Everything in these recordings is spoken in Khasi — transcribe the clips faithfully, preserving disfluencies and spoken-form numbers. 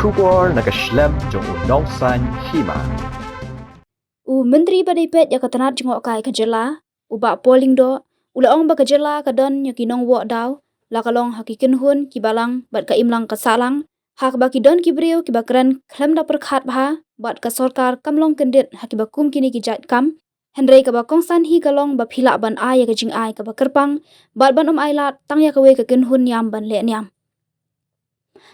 Khubor na ka shlem jong u Nongsaiñ Hima. U Myntri ba dei peit ïa ka tnat jngohkai ka jylla, u Bah Paul Lyngdoh, u la ong ba ka jylla ka don ïa ki nongwoh daw, la ka long ha ki kynhun, ki balang, bad ka imlang ka sahlang, ha kaba ki don ki briew kiba kren khlem da pyrkhat bha, bad ka sorkar kam long kyndit ha kiba kum kine ki jait kam, hynrei kaba kongsan hi ka long ba phi lah ban ai ïa ka jingai kaba kyrpang, bad ban ym ai lad tang ïa kawei ka kynhun niam ban leh niam.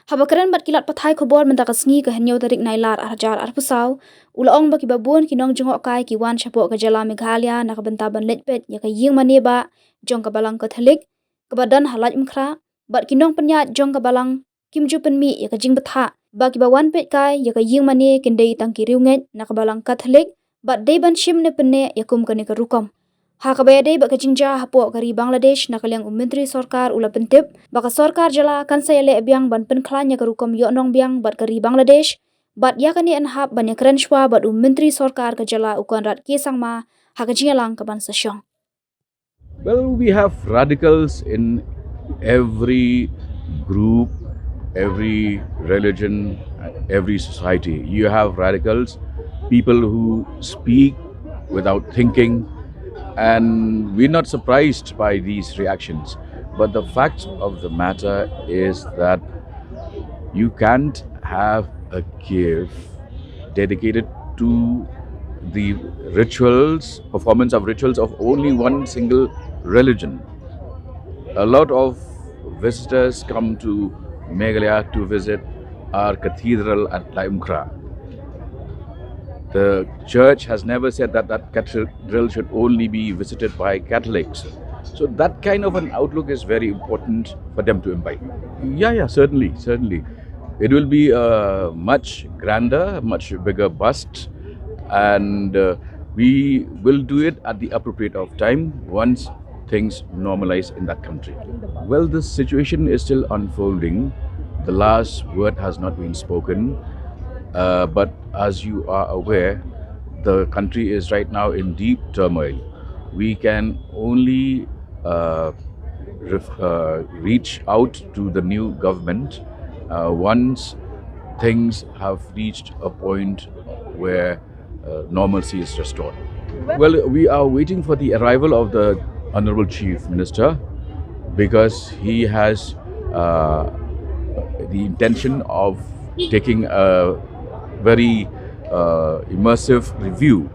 Haba kren bad ki lad pathai khubor mynta ka sngi ka hynñiew tarik Nailar ar hajar arphew saw, u la ong ba kiba bun ki nongjngohkai ki wan shapoh ka jylla Meghalaya na ka bynta ban leit peit ïa ka ïing mane bah jong ka Balang Katholik, kaba don ha Laitumkhrah, bad ki nongpynïaid jong ka balang kim ju pynmih ïa ka jingbthah ba kiba wan peit kai ïa ka ïing mane kin dei tang ki riewngeit na ka Balang Katholik, bad dei ban shim ne pynneh ïa kum kane ka rukom. Ha kaba ïadei bad ka jingjia hapoh ka ri Bangladesh, na ka liang u Myntri Sorkar u la pyntip ba ka sorkar jylla kan sa ïaleh biang ban pynkhlaiñ ïa ka rukom ïoh nong biang bad ka ri Bangladesh, bad ïa kane yn hap ban ïakren shuwa bad u Myntri Sorkar ka jylla u Conrad K Sangma ha ka jingïalang kaban sa shong. Well, we have radicals in every group, every religion, every society. You have radicals, people who speak without thinking, and we're not surprised by these reactions. But the fact of the matter is that you can't have a cave dedicated to the rituals, performance of rituals of only one single religion. A lot of visitors come to Meghalaya to visit our cathedral at Laitumkhrah. The church has never said that that cathedral should only be visited by Catholics. So that kind of an outlook is very important for them to imbibe. Yeah, yeah, certainly, certainly. It will be a much grander, much bigger bust, and uh, we will do it at the appropriate of time once things normalize in that country. Well, the situation is still unfolding. The last word has not been spoken, uh, but as you are aware, the country is right now in deep turmoil. We can only uh, ref, uh, reach out to the new government uh, once things have reached a point where uh, normalcy is restored. Well, we are waiting for the arrival of the Honorable Chief Minister because he has uh, the intention of taking a very uh, immersive review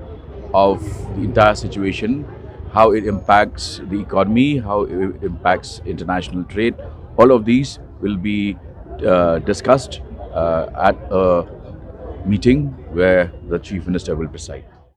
of the entire situation, how it impacts the economy, how it impacts international trade. All of these will be uh, discussed uh, at a meeting where the Chief Minister will preside.